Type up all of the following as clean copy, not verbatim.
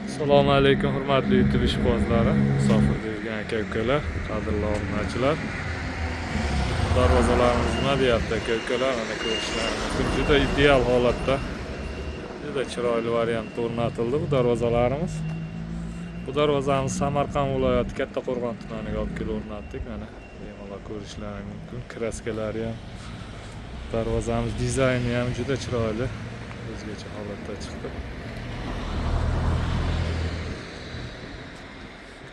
Assalomu alaykum, hurmatli YouTube ishqibozlari, musofirda yurgan aka ukalar, qadrli obunachilar. Darvozalarimiz nima deyapti, aka ukalar? Mana ko'rishlaringiz mumkin. Juda ideal holatda, juda chiroyli variantda o'rnatildi bu darvozalarimiz. Bu darvozamiz Samarqand viloyati Kattaqo'rg'on tumaniga olib kelib o'rnatdik. Mana bemalol ko'rishlaringiz mumkin. Kraskalari ham, darvozamiz dizayni ham juda chiroyli, o'zgacha holatda chiqdi.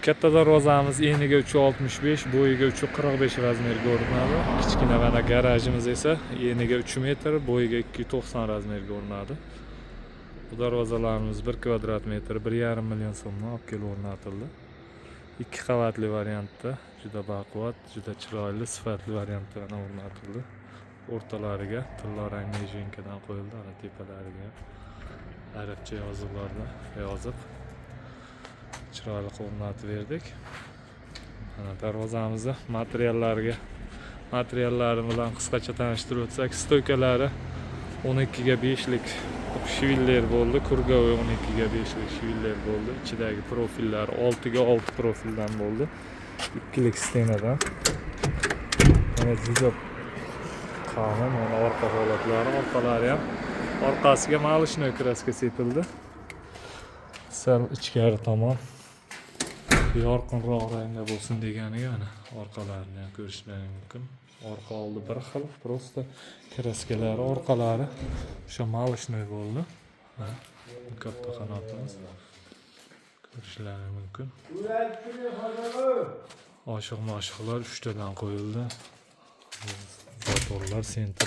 Katta darvozamiz eniga 3.65, bo'yiga 3.45 razmerga o'rnadi. Kichkina mana garajimiz esa eniga 3 metr, bo'yiga 2.90 razmerga o'rnadi. Bu darvozalarimiz 1 kvadrat metr 1,5 million so'mdan olib kelib o'rnatildi. Ikki qavatli variantda, juda baquvvat, juda chiroyli, sifatli variantda mana o'rnatildi. O'rtalariga tillarang nejenkadan qo'yildi, ana tepalariga arabcha yozuvlarni yozib chiroyli qilib o'rnatib berdik. Mana darvozamizni materiallari bilan qisqacha tanishtirib o'tsak, stoykalari 12 ga 5 lik shviller bo'ldi, круговой 12 ga 5 lik shviller bo'ldi. Ichidagi profillar 6 ga 6 profildan bo'ldi. Ikkilik stenadan. Mana juda qalin, mana orqa holatlari, orqalari ham, orqasiga молочной краска sepildi. Sal ichkari tomon yorqinroq rangda bo'lsin deganiga mana orqalarini ham ko'rishlaring mumkin. Orqa oldi bir xil, просто kraskalari orqalari o'sha молочной bo'ldi. Mana bu katta qanotimiz, ko'rishlaring mumkin. Oshiq moshiqlar uchtadan qo'yildi. Zatorlar sentr.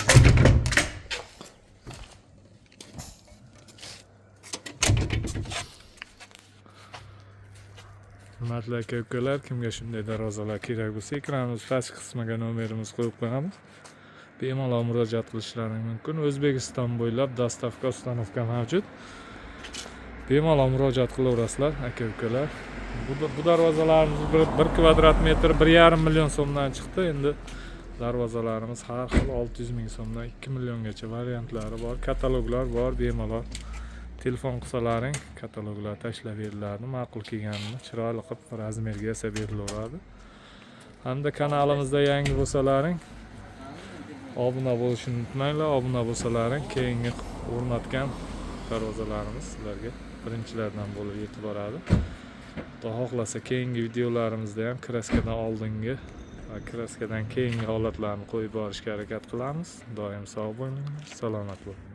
Hurmatli aka ukalar, kimga shunday darvozalar kerak bo'lsa, ekranimiz pastki qismiga nomerimiz qo'yib qo'yamiz. Bemalol murojaat qilishlaring mumkin. O'zbekiston bo'ylab dostavka, установка mavjud. Bemalol murojaat qilaverasizlar, aka ukalar. Bu darvozalarimiz bir kvadrat metr 1,5 million so'mdan chiqdi. Endi darvozalarimiz har xil 600 ming so'mdan 2 milliongacha variantlari bor. Kataloglar bor, bemalol telefon qilsalaring kataloglar tashlab beriladi. Ma'qul kelganini chiroyli qilib razmerga yasab berilaveradi. Hamda kanalimizda yangi bo'lsalaring obuna bo'lishni unutmanglar. Obuna bo'lsalaring keyingi o'rnatgan darvozalarimiz sizlarga birinchilardan bo'lib yetib boradi. Xudo xohlasa keyingi videolarimizda ham kraskadan oldingi va kraskadan keyingi holatlarni qo'yib borishga harakat qilamiz. Doim sog' bo'linglar, salomat bo'ling.